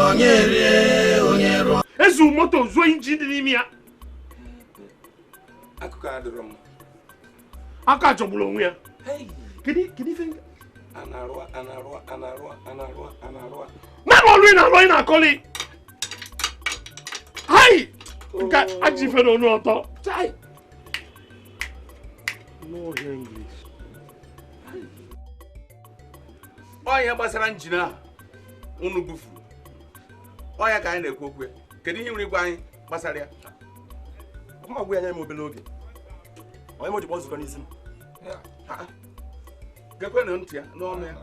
Onye rie, onye rụọ. Ezu moto zuo injin dị n'ime ya. Akụkọ adịrọ mma. Aka jọgburu onwe ya. Kedu kedu ife A na-arụ, a na-arụ, a na-arụ, a na-arụ, a na-arụ. Na-arụ ọrụ ị na-arụ, ị na-akọli. Hai! Nke ajọ ife na onu ọtọ. Chai! No hear English. Ọ ihe gbasara njin ahụ unu bufuru, ọ ya ka anyị na-ekwu okwu ya. Kedu ihe nwere igwe anyị gbasara ya? Ọkwa gwa ya nye m obere oge. Onye m ji kpọọ nzukọ n'isi m. Gekwenụ ntị ya n'ọnụ ya.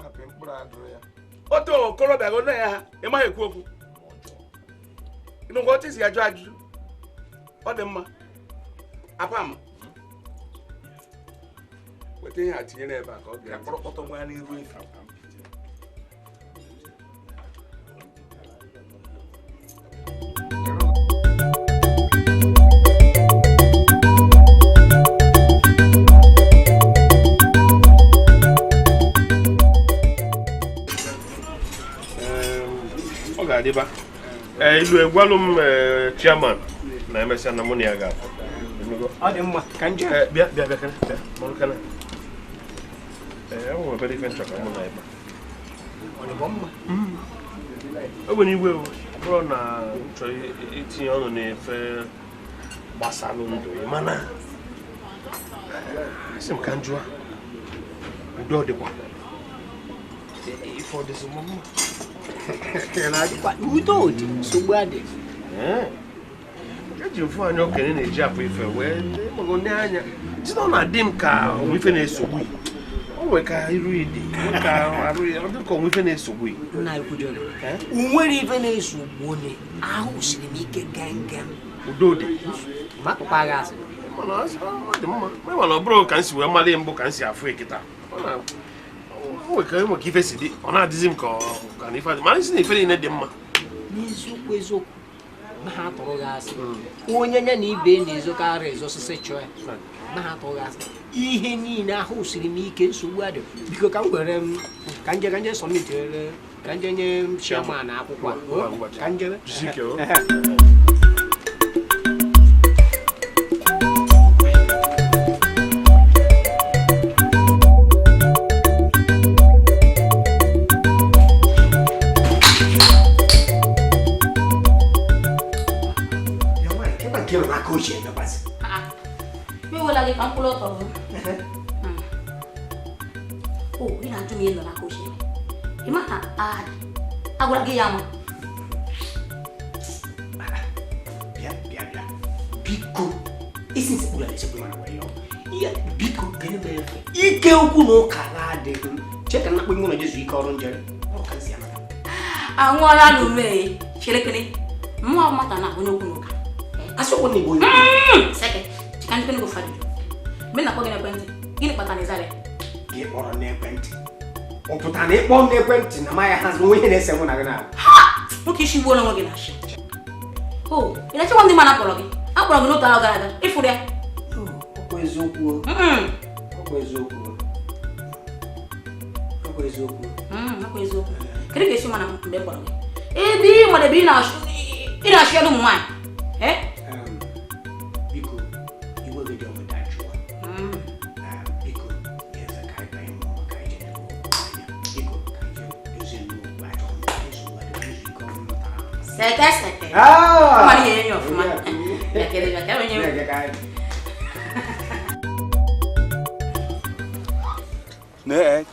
Otu okorobịa gị ya ha ị maghị ekwu okwu. Nụkwa otu isi ajụ ajụjụ. Ọ dị mma. Apama, weta ihe a tinyere ebe a ka ọ ga Kpọrọkpọtọ nwa n'iru efi. Ọ ga-adịba. Ee, ilu egwalụ m chairman na emesịa na mụ na ya ga-afụ. Ọ dị mma ka nje. Bịa bịa bịa kene, bịa mụrụ kene. Ee, enwere obere ife nchọ ka mụ na ebe. Ọ dịbọ mma. O nwere iwe o, ọ bụrụ na m chọrọ itinye ọnụ n'efe gbasalụ ndụ ya, mana asị m ka m jụọ, udo ọ dịkwa? Ife ọ dịzị m mma? Udo dị, nsogbu adị. Ee. Eji ofu anya okenye na-eji apụ ife wee mago ndị anya si na ọ na-adị m ka onwe ife na-esogbu ya. O nwere ka iru ya dị, nwee ka arụ ya, ọ dị ka onwe ife na-esogbu ya. Nna anyị kwujọrọ. O nwere ife na-esogbu onye ahụ siri m ike gem. Udo dị. Ma tụkwa gị asị. Mana ọ dị mma. Mana ọ bụrụ ka m si wee mara ya mbụ ka m si afụ ya kịta. Ọ na o nwere ka ife si dị, ọ na-adịzi m ka ọ ka na ife adị. Mana isi na ife niile dị mma. N'eziokwu eziokwu, ma ha tụrụ gị asị. Onye ya na ibe na-ezokarị ezo osisi chọọ ya. Ma ha tụrụ gị asị. Ihe niile ahụ siri m ike, nsogbu adị. Biko ka m were m ka nje ka nje submit ere ka nje nye m chairman akwụkwọ a. Ka njebe. Jisie o. Ya nwaanyị, keba nke nọ n'aka ochie emekwasị. Ewela gị ka mkpụrụ ọtọ bụ. O, ị na-ajụ m ihe nọ n'aka ochie. Ị ma na agwara gị ya ama. Bịa bịa bịa. Biko, isi nsekpuru ala esekpuru mana were ya ọgwụ. Ihe biko gịnị mere efe? Ike okwu na ụka adịghị m. Chee ka nnakpọ ime ụlọ jezu ike ọrụ njere. Ọ ka nsi amata. Anwụọla na ume chelekele. Mmụọ mata na onye okwu na ụka. Asị ọkwọ na igbo onye okwu. Seke, chika ndị gị ụfọdụ. Mgbe na-akpọ gị n'ekwentị, gịnị kpatara na ịzara ya? Ka ị kpọrọ n'ekwentị. Ọ pụtara na ịkpọ m n'ekwentị na maya hazi onwe ihe na-ese mụ na gị na. Nwoke isi gbuola onwe gị na ashị. O, ị na-echekwa ndị mana akpọrọ gị? Akpọrọ gị n'otu arọ gara aga, ịfụrụ ya? Ọkwa eziokwu o. Ọkwa eziokwu o. Ọkwa eziokwu o. Ọkwa eziokwu. Kedu ka esi mana mgbe m kpọrọ gị? Ebe ị nwere ebe ị na-achụ ya ụmụ nwaanyị. Eh? Biko, iwe gị dị ọkụ dajụọ. Biko, eze ka anyị banye mmụọ ka anyị jee n'okwu anya. Biko, ka anyị jee dozie nnukwu achọrọ m nsogbu adịghị izu ike ọrụ m nọtara. Seke seke. Ah! Mmadụ ga-enye ya ọfụma. Bịa kere, bịa kere onye. Nee,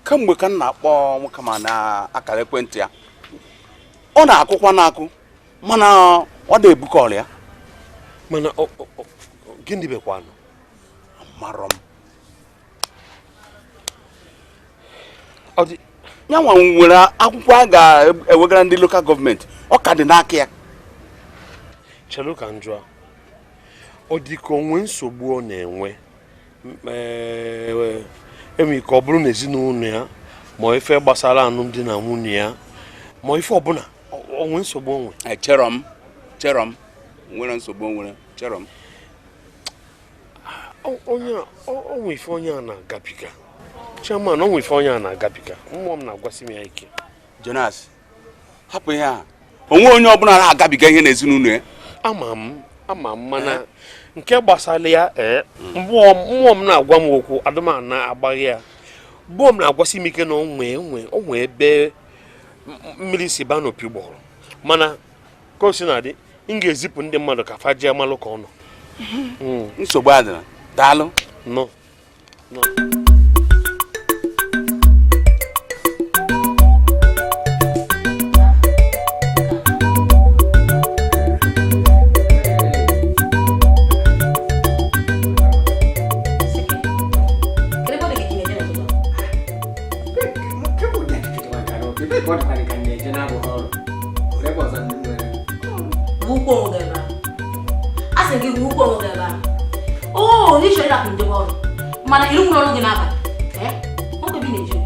kemgbe ka m na-akpọ nwoke ma na akara ekwentị ya, ọ na-akụkwa n'akụ mana ọ na-ebukọ ọrịa. Mana gịnị bekwanụ? Amarọ m. Ya nwa nwere akwụkwọ a ga-ewegara ndị lokal gọọmenti, ọ ka dị n'aka ya. Chelụ ka m jụọ, ọ dị ka onwe nsogbu ọ na-enwe enwe ka ọ bụrụ na ezinụlọ ya ma ife gbasara alụmdi na nwunye ya ma ife ọbụla onwe nsogbu onwe? Cherọ m nwere nsogbu onwere, cherọ m. Onye onwe ife onye a na-agabiga. Chairman, onwe ife onye a na-agabiga. Mmụọ m na-agwasị m ya ike. Jonas, hapụ ihe a. Onwe onye ọbụla na-agabiga ihe n'ezinụlọ ya. Ama m mana nke gbasara ya mmụọ m na-agwa m okwu adụmana agbaghị ya. Mmụọ m na-agwasị m ike na onwe ebe mmiri si ba n'opi gbọrọ. Mana ka o si na-adị, m ga-ezipụ ndị mmadụ ka fa jee malụ ka ọ nọ. Nsogbu adịla. Daalụ. Nọ. Mana ilu nwụrụ ọrụ gị n'abalị. Nwoke bi na-eje.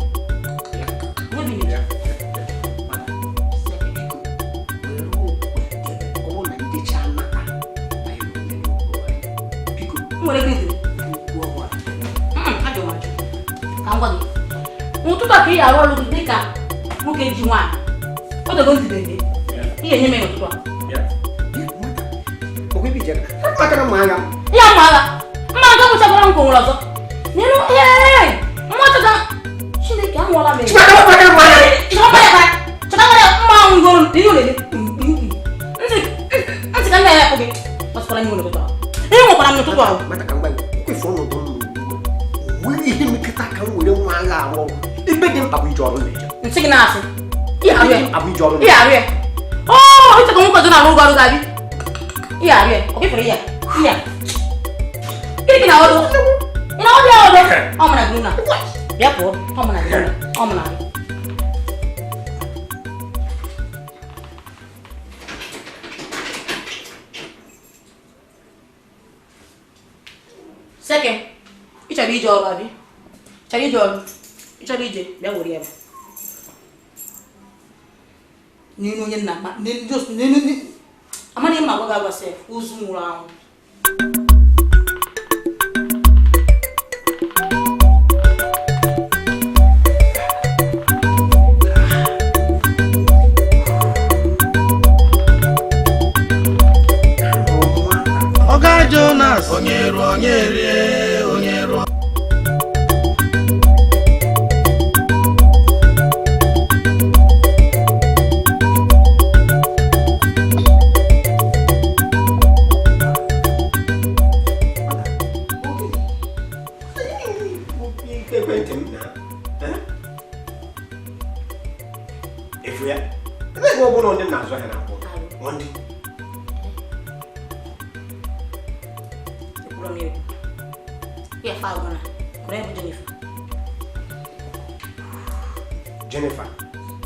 Nwere gị ka m gwa gị. N'ụtụtụ a ka ị arụ ọrụ gị dịka nwoke ji nwaanyị. O dogo ntị ị ga-enye m ya n'ụtụtụ a. Ya mma agha. Mma aga nwụchagwara m ka o nwere ọzọ. Chineke anwụọla m. Ntị ka nna ya akpụ gị. Gbasịkwara nye n'ụtụtụ ahụ. Ihe nwekwara m n'ụtụtụ ahụ. Ihe mekọta ka m were nwa agha arụ ọrụ. Ebe dị mkpa bụ ije ọrụ na-eje. Nsị gị na-asị. Ihe arụ ya. Oo, ịchọ ka nwoke ọzọ na-arụ ụgwọ ọrụ ga-abị. Ihe arụ ya. Ọ gịfere ya. Ihe a. Gịnị ka na-ọdụ? Ị na-ọdụ ya ọdụ? Ọ mụ na gị na. Bịa pụọ. Ọ mụ na gị na. Ọ mụ na gị. Seke, ị chọrọ ije ọrụ abi? Chọrọ ije ọrụ? Ị chọrọ ije? Bịa were ya. N'elu onye nna n'elu amaghị m agwa gị agwa sef, ozu nwụrụ anwụ. Oga Jonas, onye ruo onye rie, onye ruo. Jennifer.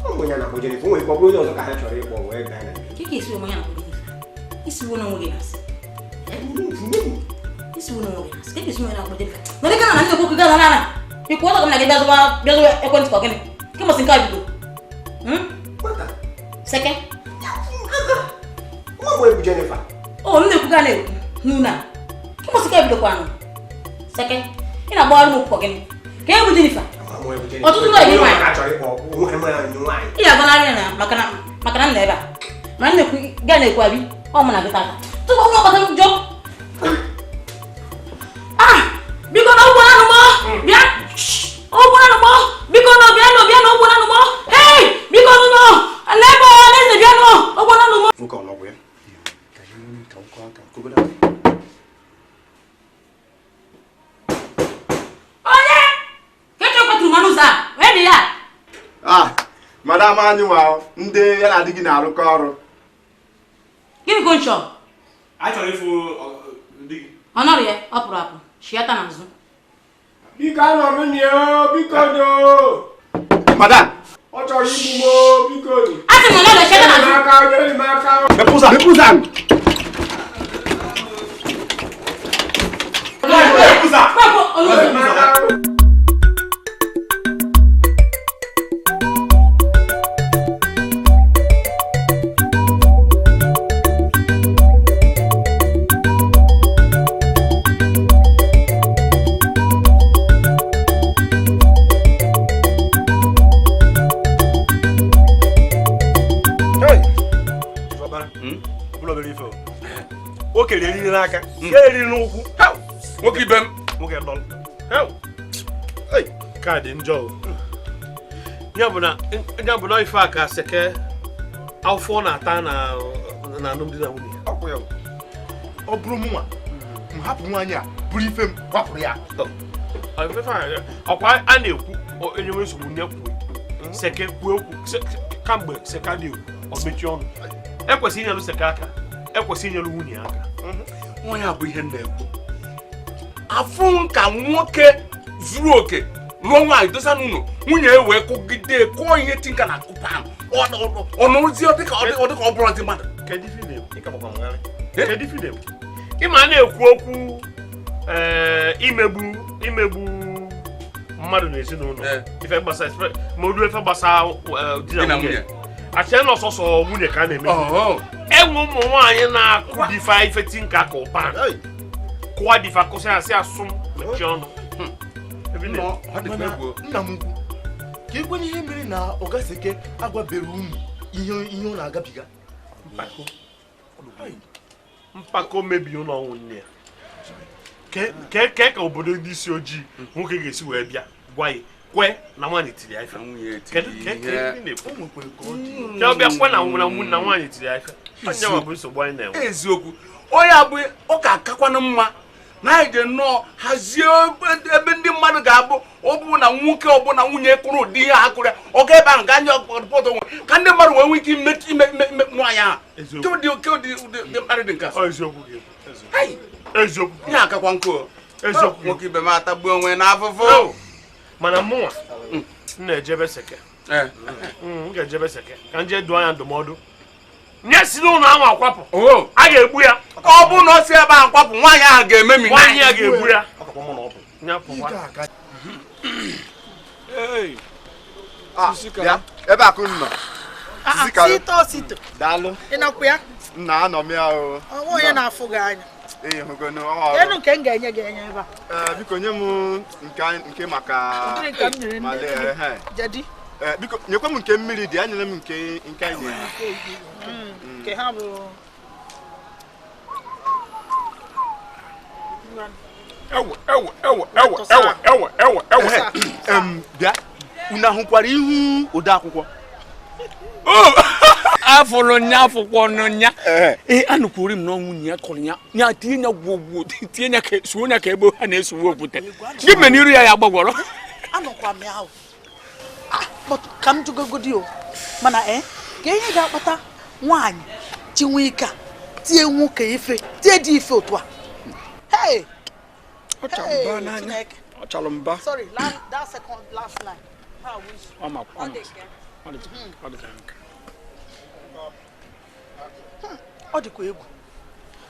Onye na-akpọ Jennifer, onwe ka ọ bụrụ onye ọzọ ka ha chọrọ ịkpọ wee gaa na nke. Ka isi onye na-akpọ Jennifer? Isi wo n'onwe gị na-asị. Isi wo n'onwe gị na-asị. Ka isi onye na-akpọ Jennifer? Nwere ike na na nnekwu gaa na na. Ikwu ọzọ ka m na gị bịa zụwa ekwentị ka ọ gịnị? Ka mọsị nke a bido. Seke. Nwa nwere bụ Jennifer. O m na-ekwu gaa na-ekwu n'una. Ka mọsị nke a bidokwanụ. Seke. Ị na-agbagharị m okwu ka ọ gịnị? Ka e bụ Jennifer? Ọtụtụ ndị ọyị nwaanyị ị ga-agọnarị ya na maka na m nọ ebe a mana m gaa na-ekwu abi ọ mụ na gị tata tupu ọ gbata njọ ah biko na ụgbọ anụ mọ bịa ụgbọ anụ mọ biko na bịa nụ bịa na ụgbọ anụ mọ hei biko nụ nụ n'ebe ọ na-eze bịa nụ ụgbọ anụ mọ. Nwoke ọnọgwụ ya. Onye Ah, madam anyị nwa ndị ya na di gị na-arụkọ ọrụ. Gịnị ka nchọ? A chọrọ ịfụ di gị. Ọ nọrọ ya, ọ pụrụ apụ, chiata n'azụ. Biko anọ m nị o, biko nị o. Madam. Ọ chọrọ igbu m o, biko nị. A sị m na ọ nọrọ chiata n'azụ. Aka, nyere m aka. Mepụza. Mepụza. Mepụza. Mepụza. Ekere eriri n'aka, ke eriri n'ụkwụ. Nwoke ibe m. Nwoke dọlụ. Kaadị njọ. Ya bụ na ife a ka Seke afọ na-ata na alụmdi na nwunye. Ọ bụrụ m nwa, m hapụ nwaanyị a bụrụ ife m kwapụrụ ya. Ọkwa a na-ekwu onye nwe nsogbu nye kwuo. Seke kwuo okwu kamgbe Seke adịghị ekwu, ọ mechie ọnụ. Ekwesịghị inyelu Seke aka, ekwesịghị inyelu nwunye aka. Nwa ya bụ ihe m na-ekwu. Afụ ka nwoke zuru oke lụọ nwaanyị dosa n'ụlọ, nwunye e wee kụgide kụọ ihe tinka na akụpa ọnụrụzi dịka ọ bụrụ ndị mmadụ. Kedu ife na-ekwu? Ịma na-ekwu okwu imegbu mmadụ n'ezinụlọ ife gbasara ma o ruo ife gbasara di na nwunye achee na ọsọsọ nwunye ka a na-emegbu. Enwe ụmụ nwaanyị na-akụ difa ife tinka ka ụpa kụwa difa kụsị asị asụ m mechie ọnụ. Nna m ukwu, ka ekwe n'ihe mere na Ọga Seke agwabere unu ihe ọ na-agabiga. Mpako mebiri ụlọ ọnwụ nne ya. Ke ka obodo ndị isi ojii nwoke ga-esi wee bịa gwa ya kwe na nwaanyị tiri ya ife. Ke bịa kwe na nwaanyị tiri ya ife. Onye bụ nsogbu anyị na-enwe. Eziokwu, onye abụghị ọ ka akakwanụ mma na anyị je nnọọ hazie ebe ndị mmadụ ga-abụ ọ bụ na nwoke ọbụla nwunye kụrụ ụdị ihe ha kụrụ ya ọ ga ebe ahụ gaa nye rịpọtụ onwe ka ndị mmadụ wee nwee ike ime nwaanyị ahụ. Ke ụdị mkparị dị nke a? Eziokwu. Ihe akakwa nkụ. Eziokwu. Nwoke ibe m atagbuo onwe n'afụfụ. Mana mụnwa m na-ejebe Seke. M ga-ejebe Seke ka m jee dụọ ya ndụmọdụ. Nye si n'ụlọ ahụ akwapụ. A ga-egbu ya. Ọ bụrụ na ọ si ebe ahụ kwapụ, nwaanyị ahụ ga-ememi. Nwaanyị ya ga-egbu ya. Ebe akụ nọ. Sito sito. Daalụ. Ị nọkwa ya? Nna anọ m ya o. Onwe onye na-afụ gị anya. Ee, hụgonu ọ. Enu nke m ga-enye gị enye ebe a. Biko nye m nke maka Jadi. Biko nyekwa m nke mmiri dị, anyere m nke anyị na-eri. Nke ha bụ Ewe ewe ewe ewe ewe ewe ewe ewe. Bịa, unu ahụkwara ihu ode akwụkwọ? Afụrụ nya afụkwọ nya. Ee, anụkwuru m na nwunye ya kụrụ ya nya tinye ya gwogwo tinye ya ka suo ya ka ebe ha na-esuwe okwute. Gị mere n'iru ya ya gbagwọrọ. Anụkwa m ya ahụ. Ka m jụgogodi o mana ka ihe ga-akpata nwaanyị chinwe ike a tie nwoke ife tie dị ife otu a. Hey! Ọ chara mba n'anya. Ọ chara mba. Sorry, that second last line. Ọ dịkwa egwu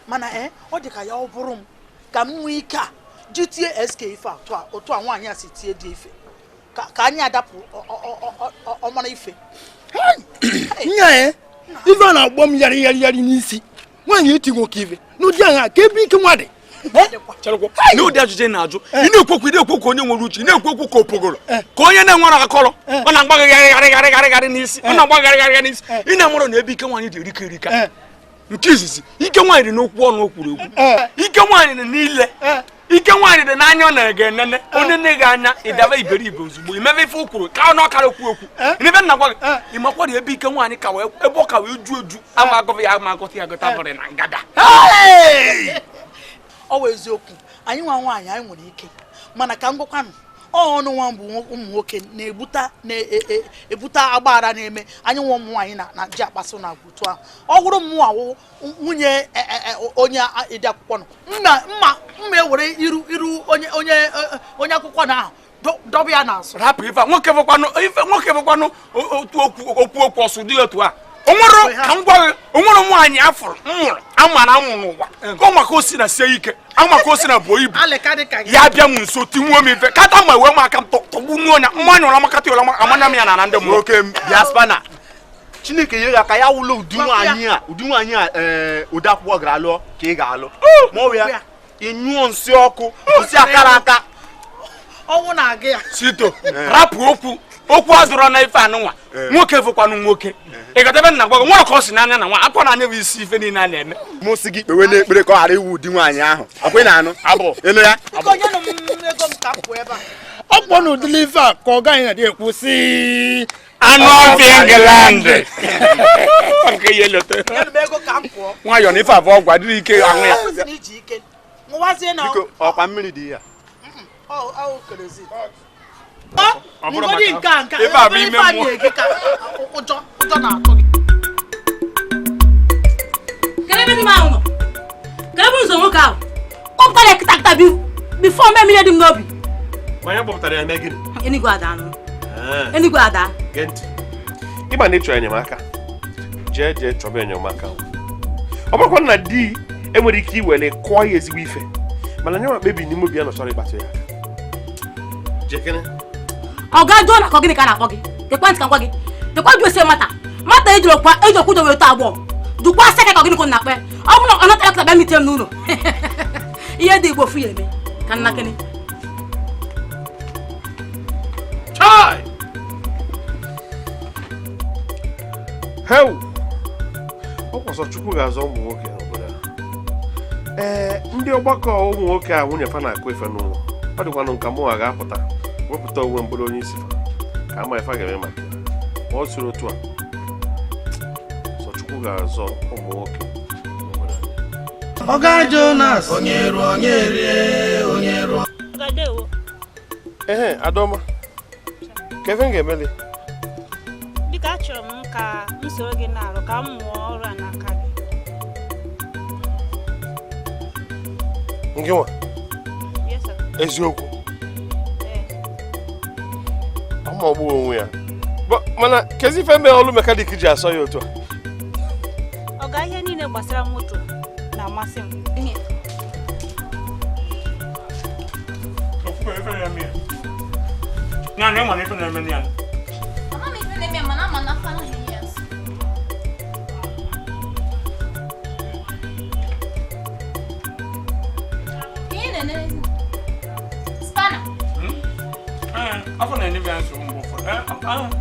mana ọ dị ka ya ọ bụrụ m ka m nwee ike a ji tie SK ife otu a nwaanyị a si tie dị ife ka anyị adapụ ọmara ife. Nya ya ife a na-agbọ m yari yari yari n'isi nwaanyị eti nwoke ife n'ụdị agha ka ebe ike nwa dị. N'ụdị ajụjụ ị na-ajụ ị na-ekwu okwu ka onye nwere uche ị na-ekwu okwu ka opogoro ka onye na-enwere akọrọ ọ na-agba gị garị garị garị garị n'isi ọ na-agba garị garị n'isi ị na-amụrụ na ebe ike nwaanyị dị erika erika. Nke izizi ike nwaanyị dị n'okwu ọnụ o kwuru ekwu, ike nwaanyị dị n'ile, ike nwaanyị dị n'anya ọ na-ege enene onye na-ege anya ịdaba iberibe ozugbo imebe ife o kwuru ka ọ na ọkara okwu okwu n'ebe nna gwa gị ịmakwara ebe ike nwaanyị ka wee ebe ọ ka wee ju eju ama agọba ya ama agọta ya agọta bụrụ na ngada. Ọ bụ eziokwu anyị nwa nwaanyị anyị nwere ike mana ka m gwakwanụ ọnụ nwa mbụ ụmụ nwoke na-ebute na-ebute agbara na-eme anyị nwa ụmụ nwaanyị na ji akpasị na agwa otu ahụ. Ọ wụrụ m nwa nwunye onye ede akwụkwọ nọ mma mma ewere iru iru onye onye onye akwụkwọ na ahụ dọba ya n'azụ. Rapụ ife nwoke bụkwanụ ife nwoke bụkwanụ otu okwu okwu okwu ọsụ dị otu a. Onwere ka m gwa gị onwere nwaanyị afụrụ m nwụrụ ama na anwụ n'ụwa ka ọ maka osi na sie ike ama ka osi na buo ibu ya bịa m nso tinwuo m ife kata ma wee m aka m tọgbuo onye mmanya ụra makata ụra amanya m ya na ndị mmụọ. Nwoke m bịa spana Chineke nye ya ka ya wụlụ ụdị nwaanyị a ode akwụkwọ gara alụọ ka ị ga-alụ ma ọ ya ịnyụọ nsị ọkụ nsị akara aka ọnwụ na-aga ya. Sito rapụ okwu Okwu adụrọ na ife anụnwa. Nwoke fụkwanụ nwoke. Ị gatebe nna gwa gị nwa ka ọ si n'anya na nwa akwa na anya bụ isi ife niile a na-eme. Mụ sị gị kpewe n'ekpere ka ọ ghara iwu ụdị nwaanyị ahụ. Ọkwa ị na-anụ? Ịnụ ya? Biko nyenụ m ego m ka m pụọ ebe a. Ọ kpọ n'ụdịrị ife a ka ọ gaghị na dị ekwu sị anụ ọfịa England. Nke ya elote. Nyenụ m ego ka m pụọ. Nwayọọ na ife abụọ ọgwụ adịrị ike aṅụ ya. Ọ sị na iji ike. Ṅụwazie na Biko ọkwa mmiri dị ya. Ọ kerozin. Ọ bụrụ Ngodi maka nke a nke a ife a bụ ime ife a mmụọ. na-ege ka ụjọ ụjọ na-atụ gị. Kedu ebe di m ahụ nọ? Kedu ebe ụzọ nwoke ahụ? Kpọpụtara ya kịta kịta bifo mee ihe dị m n'obi. Manya kpọpụtara ya mee gịnị? Enigwe ada anụ. Enigwe ada. Gee ntị. Ịma na ịchọ enyemaka. Jee jee chọba enyemaka. Ọ bụrụkwa na di enwere ike iwere kụọ ya ezigbo ife. Mana nyanwa kpebi n'ime obi ya nọ chọrọ ịkpatụ ya aka. Jekene. Ọ ga jụọ na ka gịnị ka a na-akpọ gị? Gekwa ntị ka m gwa gị. Gekwa jụọ ese mata. Mata ejirokwa ejirokwa ụjọ wee tọọ agbọọ. Dụkwa asa ka gịnị ka ọ na-akpọ ya. Ọ bụrụ na ọ natara kịta bịa mite m n'ụlọ. Ihe dị Igbo fu ya eme. Ka nna kene. Chai! Heu! Ọ kwọsọ Chukwu ga-azọ ụmụ nwoke n'obodo a. Ee, ndị ọgbakọ ụmụ nwoke a nwunye fa na-akụ ife n'ụlọ. Ọ dịkwanụ nka mụnwa ga-apụta wepụta onwe m bụrụ onye isi fa ka ama ife a ga-eme maka ya. Ma ọ siri otu a, sọ Chukwu ga-azọ ụmụ nwoke n'obodo a. Ọga Jonas onye ruo onye rie onye ruo. Ehe, Adọma, ka efe m ga-emeli? Biko achọrọ m ka m soro gị na-arụ ka m mụọ ọrụ a n'aka gị. Ngị nwa? Yes, sir. Eziokwu? Ọ ma ọgbụ onwe ya. Mana kezi ife mee ọlụ mekanik ji asọ ya otu a? Ọga ihe niile gbasara moto na-amasị m. Nyanị ịma na ife na-eme ya. Ama m ife na-eme mana ama na afọ anaghị enye ya nsogbu. Ihe na-enere spana. Afọ na-enye ya nsogbu mgbe ụfọdụ.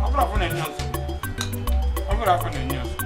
Ọ bụrụ afọ na-enye ya nsogbu. Ọ bụrụ afọ na-enye ya nsogbu.